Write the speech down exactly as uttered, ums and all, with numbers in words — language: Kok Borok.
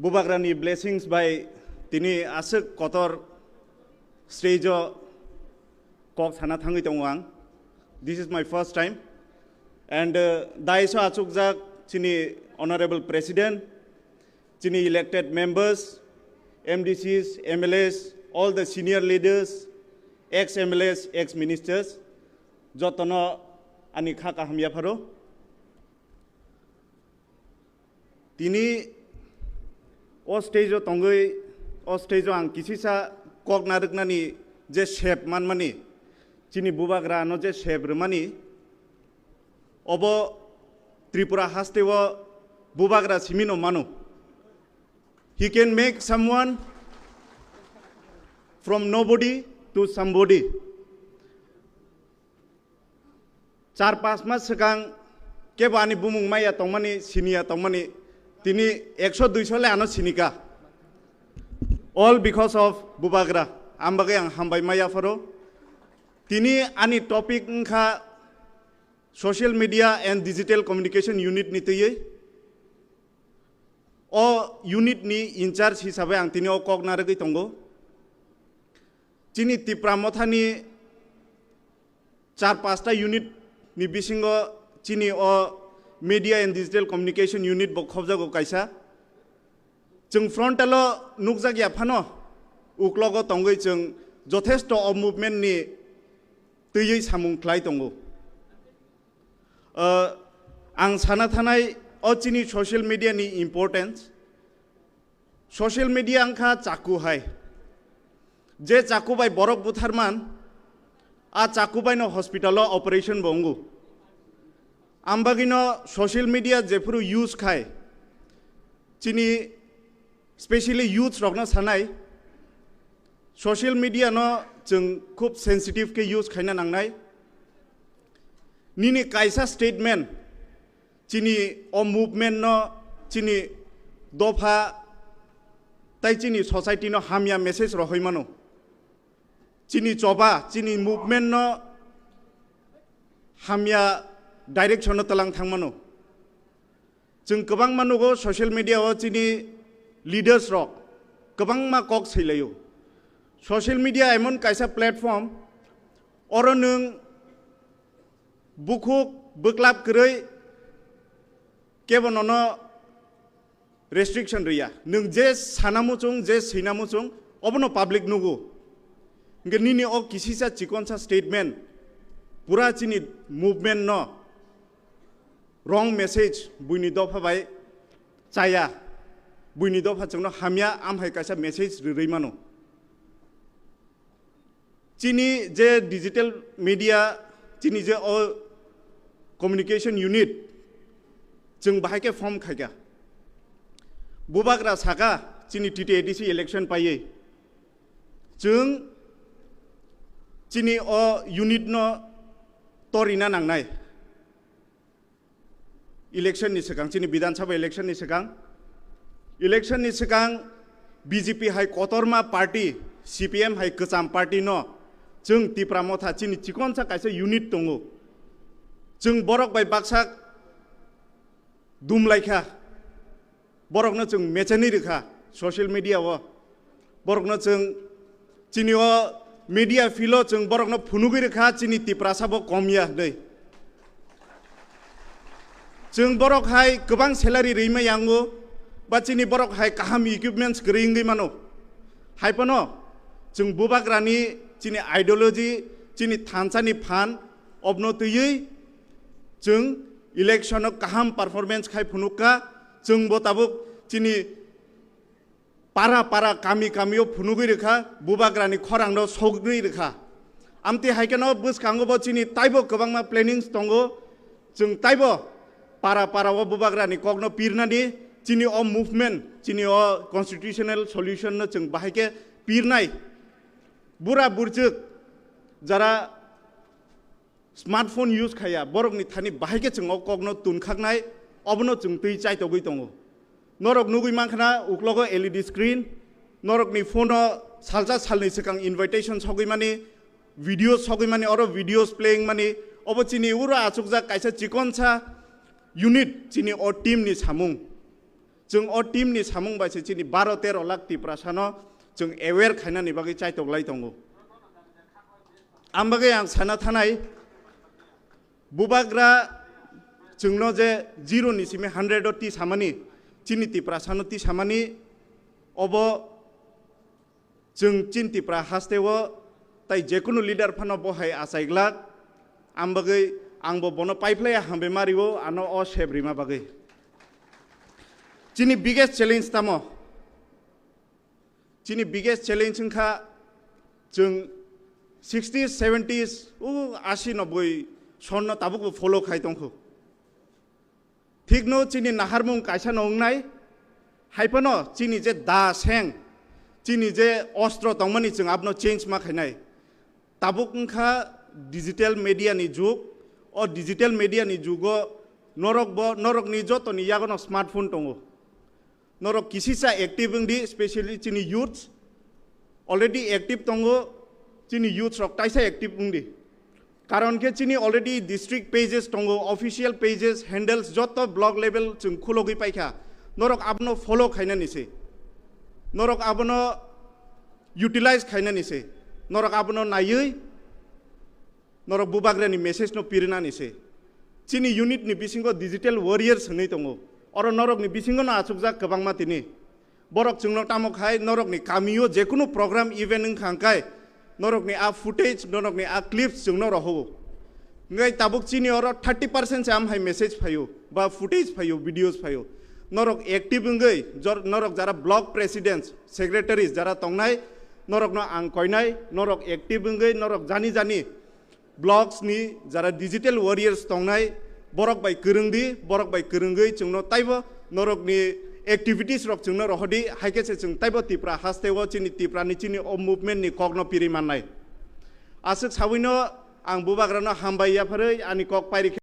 Bubagrani blessings bai tini aswk kotor stage o kok sana thangwi tongo ang. This is my first time. And uh, dais o achukjak chini Honorable President, chini elected members, M D Cs, M L As, all the senior leaders, ex M L As, ex ministers, jotono ani kha kaham yapharo. Tini o stage o tongwi, o stage o ang kisisa kok narwknani je sep manmani, chini bubagra ano je sep rwmani, obo Tripura haste o bubagra simino mano. He can make someone from nobody to somebody. Char pas mas swkang kebo ani bumung maya tongmani, siniya tongmani, tini ekso duiso le ano sinika. All because of bubagra. Ambagwi ang hambai maya pharo. Tini ani topic wngkha Social Media and Digital Communication Unit ni twiwi. O unit ni in charge hisabe ang tini o kok narwgwi tongo. Chini Tipra Motha ni char pasta unit ni bisingo chini o Media and Digital Communication Unit bo khobjago kaisa. Chwng frontal o nukjak ya phano, uklogo tongwi chwng jothesto o movement ni twiwi samung khlai tongo. Uh, ang sana thanai o chini social media ni importance. Social media wngkha chaku hai. Je chaku bai borok butharman, a chaku bai no hospital o operation bo wngo. Ambagino social media jephuru use khai, chini specially youths rokno sanai, social media no chwng khub sensitive khe use khaina nangnai. Nini kaisa statement chini o movement no, chini dopha tai chini society no hamya message rohoi mano. Chini choba, chini movement no hamya direction no talang thang mano. Chwng kwbangma nugo social media o chini leaders rok kwbangma kok sailaio. Social media emon kaisa platform, oro nwng bukhuk bwklap kwrwi kebo nono restriction rwya. Nwng je sana muchung, je swina muchung, obono public nugo. Hwnkhe nini o kisisa chikonsa statement pura chini movement no wrong message buini dopha bai chaya. Buini dopha chwngno hamya, amhai kaisa message rwrwi mano. Chini je digital media, chini je o communication unit, chwng bahai khe form khaikha. Bubagra saka chini T T A D C election paiwi. Chwng chini o unit no torina nangnai. Election ni swkang, chini Bidhan Sabha election ni swkang, election ni swkang B J P hai kotorma party, C P M hai kwcham party no chwng Tipra Motha chini chikonsa kaisa unit tongo. Chwng borok bai baksa dumlaikha, borokno chwng mechenwi rwkha social media o. Borokno chwng chini o media field o chwng borokno phunugwi rwkha chini Tiprasa bo kom ya hwnwi. Chwng borok hai kwbang salary rwima yango, ba chini borok hai kaham equipments kwrwi wngwi mano. Hai phano chwng bubagrani chini ideology, chini thansa ni phan obno twiwi chwng election o kaham performance khai phunukha. Chwng bo tabuk chini para para, kami kami o phunugwi rwkha, bubagrani khorang no sogwi rwkha. Amtwi hai kheno bwskango bo chini taibo kwbangma plannings tongo. Chwng taibo para para o bubagrani kokno pirnani, chini o movement, chini o constitutional solution no chwng bahai khe pirnai. Bura burjwk jara smartphone use khaya, borokni thani bahai khe chwng o kokno tun khaknai, obono chwng twi chaitogwi tongo. Norok nugwi mankha na uklogo L E D screen, norokni phone o salsa salni swkang invitation sogwi mani, videos sogwi mani, oro videos playing mani, obo chini uro achukjak kaisa chikonsa unit chini o team ni samung. Chwng o team ni samung bai se chini baro tero lakh Tiprasano chwng aware khainani bagwi chaitok lai tongo. Ang bagwi ang sana thanai, bubagra chwngno je zero ni simi hundred o tisamani, chini Tiprasano tisamani, obo chwng chini Tipra hasteo tai jekunu leader phano bo hai achaiglak. Ang bagwi angbo bono paiphlaiya hambai mario ano o sep rima bagwi. Chini biggest challenge tamo? Chini biggest challenge wngkha chwng sixties, seventies, o asi, noboi sonno tabukbo follow khai tongkhu. Thikno chini naharmung kaisa no wngnai, hai phano chini je da seng, chini je ostro tongmani chwng abono change ma khainai. Tabuk wngkha digital media ni jug, o digital media ni jugo norokbo, norokni jotoni yagono smartphone tongo. Norok kisisa active wngdi, specially chini youths already active tongo, chini youths rok taisa active wngdi. Karon khe chini already district pages tongo, official pages, handles joto block level chwng khulogwi paikha. Norok abono follow khainani se. Norok abono utilize khainani se. Norok abono naiwi norok bubagrani message no pirinani se. Chini unit ni bisingo digital warriors hinwi tongo. Oro norokni bisingo no achukjak kwbangma tini. Borok chwngno tamo khai norokni kamio jekunu program event wngkha hwnkhe norokni a footage, norokni a clips chwngno rohogo. Hwnkhe tabuk chini oro thirty percent se amhai message phaio, ba footage phaio, videos phaio. Norok active wngwi jor-, norok jara block presidents, secretaries jara tongnai, norokno ang koinai, norok active wngwi norok jani jani blocks ni jara digital warriors tongnai, borok bai kwrwng di, borok bai kwrwngwi chwngno taibo norokni activities rok chwngno rohodi, hai khe se chwng taibo Tipra hasteo chini Tipra ni chini o movement ni kokno piri mannai. Aswk sawino ang bubagrano hambai yapharwi ani kok pairi khe